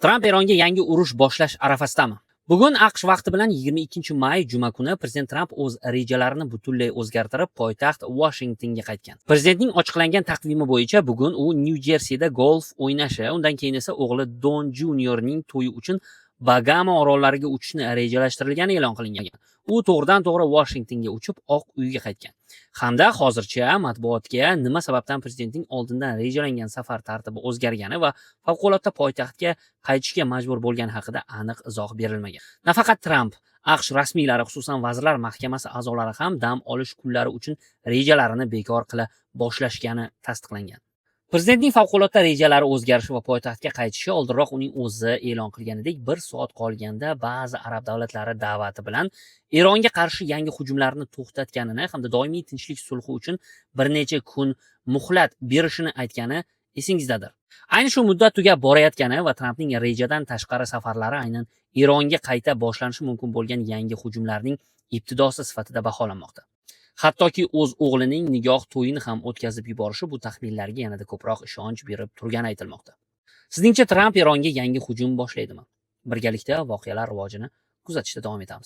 Tramp Eronga yangi urush boshlash arafasidami? Bugun AQSh vaqti bilan 22 may juma kuni prezident Tramp o'z rejalarini butunlay o'zgartirib, poytaxt Washingtonga qaytgan. Prezidentning ochiqlangan taqvimi bo'yicha bugun u Nyu-Jersida golf o'ynashi, undan keyin esa o'g'li Don Juniorning to'yi uchun Bagama orollariga uchishni rejalashtirilgani e'lon qilingan. U to'g'ridan-to'g'ri Washingtonga uchib, Oq uyga qaytgan. Hamda hozircha matbuotga nima sababdan prezidentning oldindan rejalangan safar tartibi o'zgargani va favqulodda poytaxtga qaytishga majbur bo'lgani haqida aniq izoh berilmagan. Nafaqat Tramp, AQSh rasmiylari, xususan, Vazirlar Mahkamasi a'zolari ham dam olish kunlari uchun rejalarini bekor qila boshlashgani tasdiqlangan. Prezidentning favqulodda rejalari o'zgarishi va poytaxtga qaytishi oldinroq uning o'zi e'lon qilganidek, bir soat qolganda ba'zi arab davlatlari da'vati bilan Eronga qarshi yangi hujumlarni to'xtatganini hamda doimiy tinchlik sulhi uchun bir necha kun muhlat berishini aytgani esingizdadir. Ayni shu muddat tugab borayotgani va Trampning rejadan tashqari safarlari aynan Eronga qayta boshlanishi mumkin bo'lgan yangi hujumlarning ibtidosi sifatida baholanmoqda. Hattoki o'z o'g'lining nikoh to'yini ham o'tkazib yuborishi bu taxminlarga yanada ko'proq ishonch berib turgani aytilmoqda. Sizningcha, Tramp Eronga yangi hujum boshlaydimi? Birgalikda voqealar rivojini kuzatishda davom etamiz.